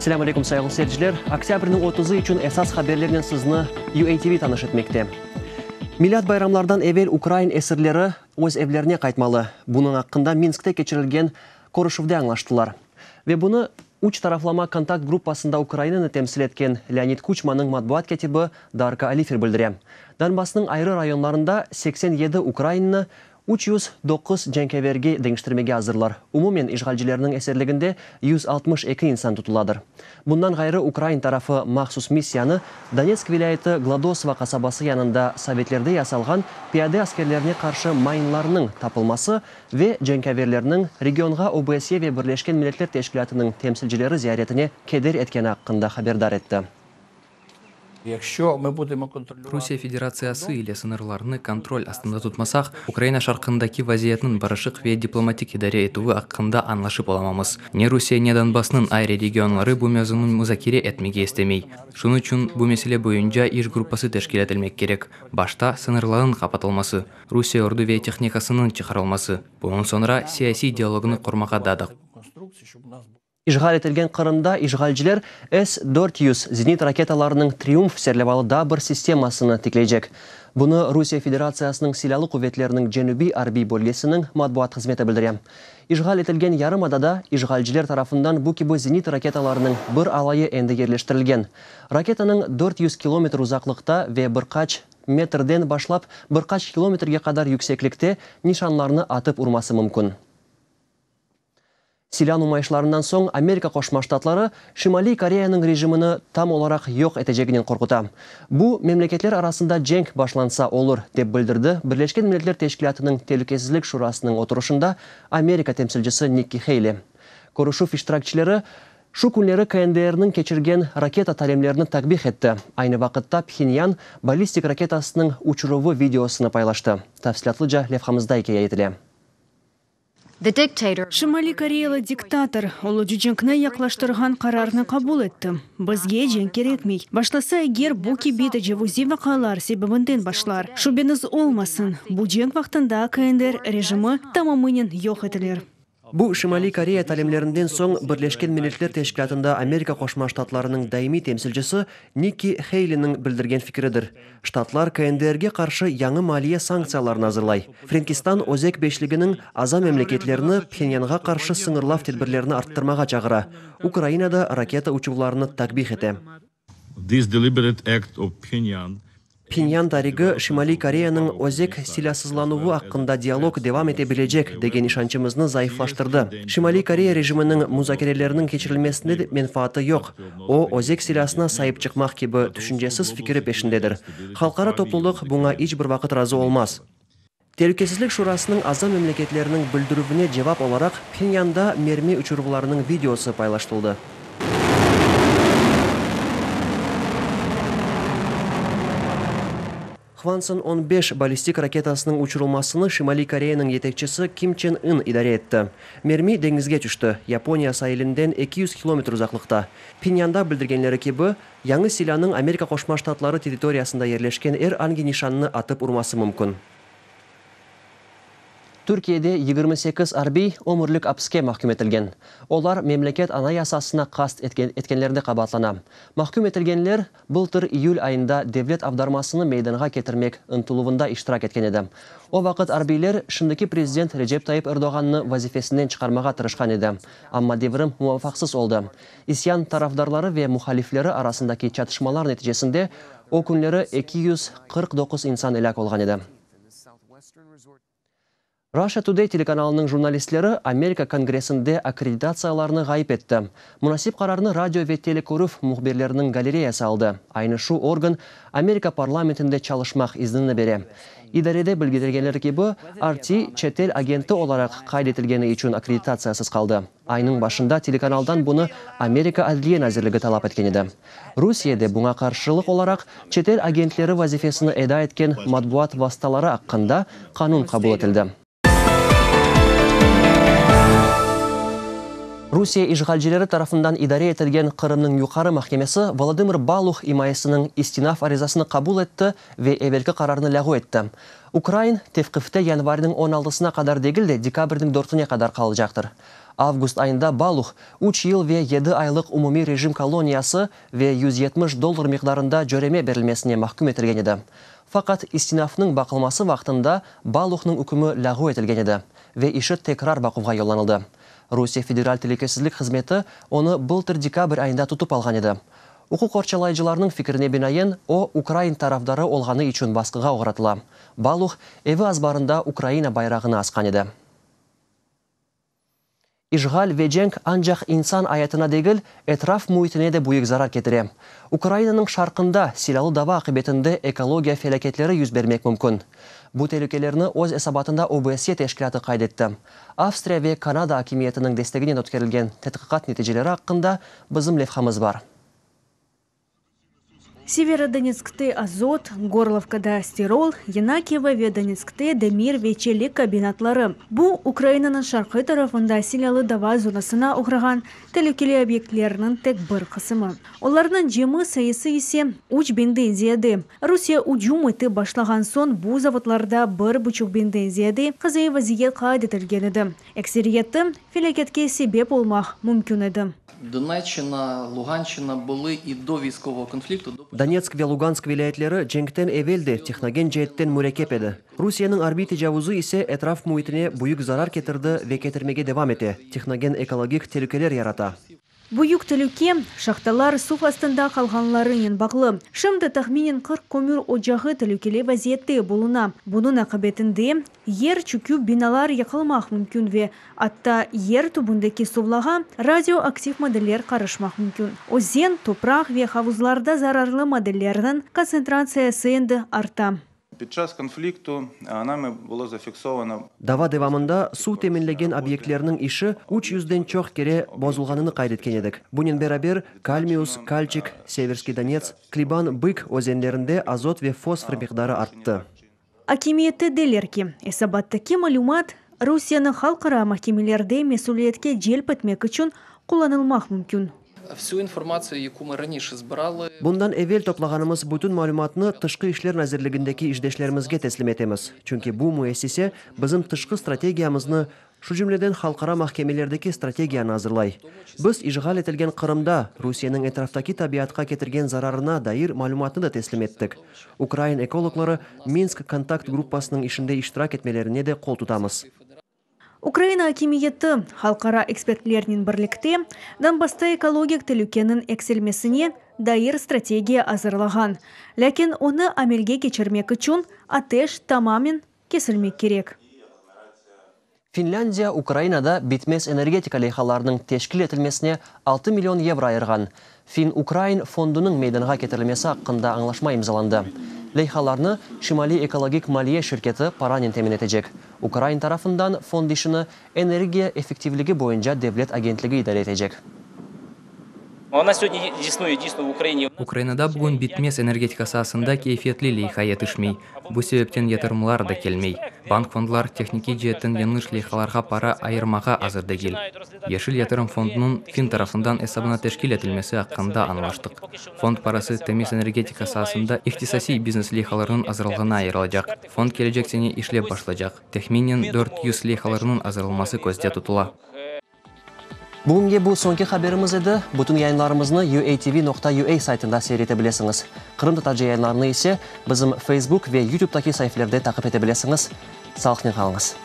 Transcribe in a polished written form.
Selâm aleyküm, sayğılı seyirciler! Oktâbrniñ otuzı içün esas haberlernen sizni UATV tanış etmekte. Milât bayramlardan evel ukrain esirleri öz evlerine qaytmalı. Bunıñ aqqında Minskte keçirilgen körüşüvde añlaştılar. Ve bunı üç taraflama kontakt gruppasında Ukrainanı temsil etken Leonid Kuçmanıñ matbuat kâtibi Darka Olifer bildire. Donbassnıñ ayrı rayonlarında 87 ukrainni 309 cenkâverge deñiştirmege azırlar. Umumen işğalcilerniñ eserliginde 162 insan tutuladır. Bundan ğayrı ukrain tarafı mahsus missiyanı Donetsk vilâyeti Gladosovo qasabası yanında sovetlerde yasalğan piyade askerlerine qarşı mayınlarnıñ tapılması ve cenkâverlerniñ regionğa OBSYE ve Birleşken Milletler Teşkilâtınıñ temsilcileri ziyaretine keder etkeni aqqında haberdar etti. Rusiye Federatsiyası ile sıñırlarnı kontrol astında tutmasaq, Ukraina şarqındaki vaziyetniñ barışıq ve diplomatik idare etüvi aqqında añlaşıp olamamız. Ne Rusiye, ne Donbassnıñ ayrı regionları bu mevzunı muzakere etmege istemey. Şunıñ içün bu mesele boyunca iş gruppası teşkil etilmek kerek, başta sıñırlarnıñ qapatılması, Rusiye ordu ve tehnikasınıñ çıqarılması, bunıñ soñra siyasiy dialognı qurmağa da da. İşğal etilgen Qırımda işğalciler S 400 zenit raketalarınıñ Triumf serlevalı daa bir sistemasını tikleycek. Bunı Rusiye Federatsiyasınıñ Silâlı quvetleriniñ Cenübiy arbiy bölgesiniñ matbuat hızmeti bildire. İşğal etilgen yarımadada işğalciler tarafından bu kibi zenit raketalarınıñ bir alayı endi yerleştirilgen. Raketanıñ 400 kilometr uzaqlıqta ve bir qaç metrden başlap bir qaç kilometrge qadar yükseklikte nişanlarnı atıp urması mümkün. Silâ numayışlarından soñ Amerika Qoşma Ştatları Şimaliy Koreyanıñ rejimini tam olaraq yoq eteceginen qorquta. Bu, memleketler arasında cenk başlansa olur, dep bildirdi Birleşken Milletler Teşkilâtınıñ Telükesizlik Şurasınıñ oturışında Amerika temsilcisi Nikki Heyli. Körüşüv iştirakçileri şu künleri KNDR-niñ keçirgen raketa talimlerini takbih etti. Aynı vaqıtta Phenyan ballistik raketasınıñ uçuruvı videosını paylaştı. Tafsilâtlıca levhamızda ikâye etile. Şimaliy Koreyalı diktator, olucı cenkni yaqlaştırğan qararnı qabul etti. Bizge cenk kerekmey. Başlasa eger, bu kibi tecavuziy vaqialar sebebinden başlar. Şübeñiz olmasın, bu cenk vaqtında KNDR rejimi tamamınen yoq etilir. Bu Şimaliy Koreya talimlerinden soñ Birleşken Milletler Teşkilâtında Amerika Qoşma Ştatlarınıñ daimiy temsilcisi Nikki Heyliniñ bildirgen fikridir. Ştatlar KNDR-ge qarşı yañı maliye sanktsiyalarını azırlay. Frenkistan Özek beşliginiñ aza memleketlerini Phenyanğa qarşı sıñırlav tedbirlerini arttırmağa çağıra. Ukraina da raketa uçuvlarını takbih ete. This deliberate act of Pyongyang Phenyan tarigi Şimaliy Koreyanıñ özek silâsızlanuvı aqqında dialog devam ete bilecek degen işançımıznı zayıflaştırdı. Şimaliy Koreya rejiminiñ muzakerelerniñ keçirilmesinde de menfaatı yoq. O, özek silâsına saip çıqmaq kibi tüşüncesiz fikiri peşindedir. Halqara toplulıq buña iç bir vaqıt razı olmaz. Telükesizlik Şurasınıñ aza memleketleriniñ bildirüvine cevap olaraq Phenyanda mermi uçuruvlarınıñ videosı paylaştıldı. Hvanson 15 ballistik raketasınıñ uçurılmasını Şimaliy Koreyanıñ yetekçisi Kim Çen In idare etti. Mermi deñizge tüşti, Yaponiya sailinden 200 kilometr uzaqlıqta. Phenyanda bildirgenleri kibi, yañı silânıñ Amerika Qoşma Ştatları territoriyasında yerleşken er angi nişannı atıp urması mümkün. Türkiyede 28 arbiy ömürlik apiske mahküm etilgen. Olar memleket Anayasasına qast etkenlerinde qabaatlana. Mahküm etilgenler bıltır iyül ayında devlet avdarmasını meydanğa ketirmek ıntıluvında iştirak etken edi. O vaqıt arbiyler şimdiki prezident Recep Tayyip Erdoğannı vazifesinden çıqarmağa tırışqan edi, amma devrim muvafaqsız oldı. İsyan tarafdarları ve muhalifleri arasındaki çatışmalar neticesinde o künleri 249 insan elâk olğan edi. Russia Today telekanalınıñ jurnalistleri Amerika Kongressinde akkreditatsiyalarını ğayıp etti. Munasip qararnı radio ve telekörüv mühbirleriniñ galereyası aldı. Aynı şu organ Amerika parlamentinde çalışmaq iznini bere. İdarede bildirgenleri kibi, RT çetel agenti olaraq qayd etilgeni içün akkreditatsiyasız qaldı. Aynıñ başında telekanaldan bunı Amerika Adliye nazirligi talap etken edi. Rusiye de buña qarşılıq olaraq çetel agentleri vazifesini eda etken matbuat vastaları aqqında qanun qabul etildi. Rusiye işğalcileri tarafından idare etilgen Qırımnıñ Yuqarı mahkemesi Volodımır Baluh imayesiniñ istinaf arizasını qabul etti ve evelki qararnı lâğu etti. Ukrain tevqifte yanvarniñ on altısına qadar degil de, dekabrniñ dörtüne qadar qalacaqtır. Avgust ayında Baluh üç yıl ve yedi aylıq umumiy rejim koloniyası ve 170 dollar miqdarında cöreme berilmesine mahküm etilgen edi. Faqat istinafnıñ baqılması vaqtında Baluhnıñ ükmü lâğu etilgen edi ve işi tekrar baquvğa yollanıldı. Rusiye Federal telükesizlik hızmeti onı bıltır dekabr ayında tutıp alğan edi. Uquq qorçalayıcılarnıñ fikrine binaen, o, ukrain tarafdarı olğanı içün basqığa oğratıla. Baluh, evi azbarında Ukraina bayrağını asqan edi. İşğal ve cenk ancaq insan ayatına degil, etraf müitine de büyük zarar ketire. Ukrainanıñ şarqında silâlı dava aqibetinde ekologiya felâketleri yüz bermek mümkün. Bu telükelerni öz esabatında OBSYE teşkilâtı qayd etti. Avstriya ve Kanada akimiyetiniñ desteginen ötkerilgen tedqiqat neticeleri aqqında bizim levhamız bar. Severodonetskte azot, Gorlovkada stirol, Yenakiyevo ve Donetskte demir ve çelik kombinatları. Bu, Ukrainanıñ şarqiy tarafında silâlı dava zonasına oğrağan telükeli obyektlerniñ tek bir qısımı. Olarnıñ cemi sayısı ise üç biñden ziyade. Rusiye ücüm etip başlağan soñ bu zavodlarda bir buçuq biñden ziyade qazaiy vaziyet qayd etilgen edi. Ekseriyeti, felâketke sebep olmaq mümkün edi. Donetçina, Luganşçina bulı i do viyskovogo konfliktu, do. Donetsk ve Lugansk vilâyetleri cenkten evel de tehnogen ceetten mürekkep edi. Rusiyeniñ arbiy tecavuzı ise etraf müitine büyük zarar ketirdi ve ketirmege devam ete, tehnogen-ekologik telükeler yarata. Büyük telüke, şahtalar suv astında qalğanlarınen bağlı. Şimdi tahminen 40 kömür ocağı telükeli vaziyette buluna. Bunıñ aqibetinde yer çöküp binalar yıqılmaq mümkün ve atta yer tübündeki suvlağa radioaktiv maddeler qarışmaq mümkün. Özen, topraq ve havuzlarda zararlı maddelerniñ kontsentratsiyası endi arta. Pid ças konfliktu nami bulo zafiksovano. Dava devamında suv teminlegen obyektlerniñ işi üç yüzden çoq kere bozulğanını qayd etken edik. Bunen beraber, Kalmius, Kalçik, Severskiy Donets, Kliban Bık özenlerinde azot ve fosfor miqdarı arttı. Akimiyette deyler ki, esabattaki malümat Rusiyeni halqara mahkemelerde mesüliyetke celp etmek içün qullanılmaq mümkün. Vsü informatsiyu, yaku mı ranişe zbiralı. Bundan evel toplağanımız bütün malümatnı Tışqı işler nazirligindeki işdeşlerimizge teslim etemiz, çünki bu müessise bizim tışqı strategiyamıznı, şu cümleden halqara mahkemelerdeki strategiyanı azırlay. Biz işğal etilgen Qırımda Rusiyeniñ etraftaki tabiatqa ketirgen zararına dair malümatnı da teslim ettik. Ukrain ekologları Minsk kontakt gruppasınıñ işinde iştirak etmelerine de qol tutamız. Ukraina akimiyeti, halqara ekspertlernen birlikte, Donbassta ekologik telükeniñ eksilmesine dair strategiya azırlağan. Lâkin onı amelge keçirmek içün ateş tamamen kesilmek kerek. Finlândiya Ukrainada bitmez energetika leyhalarınıñ teşkil etilmesine altı million yevro ayırğan Fin-Ukrain fondunıñ meydanğa ketirilmesi aqqında añlaşma imzalandı. Leyhalarnı Şimaliy ekologik maliye şirketi paranen temin etecek. Ukrain tarafından fond işini Energiya effektivligi boyunca devlet agentligi idare etecek. Ukrainada bugün bitmez energetika saasında keyfiyetli leyha yetişmey, bu sebepten yatırımlar da kelmey. Bank, fondlar tehnikiy ceetten yañlış leyhalarğa para ayırmağa azır degil. Yeşil yatırım fondunıñ fin tarafından esabına teşkil etilmesi aqqında añlaştıq. Fond parası temiz energetika saasında ihtisasiy biznes leyhalarınıñ azırlığına ayırılacaq. Fond kelecek sene işlep başlaycaq. Tehminen 400 leyhalarınıñ azırlanması közde tutula. Bugünge bu soñki haberimiz edi. Bütün yayınlarımıznı uatv.ua saytında seyir ete bilesiñiz. Qırımtatarca yayınlarını ise bizim Facebook ve YouTube'daki saifelerde taqip ete bilesiñiz. Sağlıqnen qalıñız.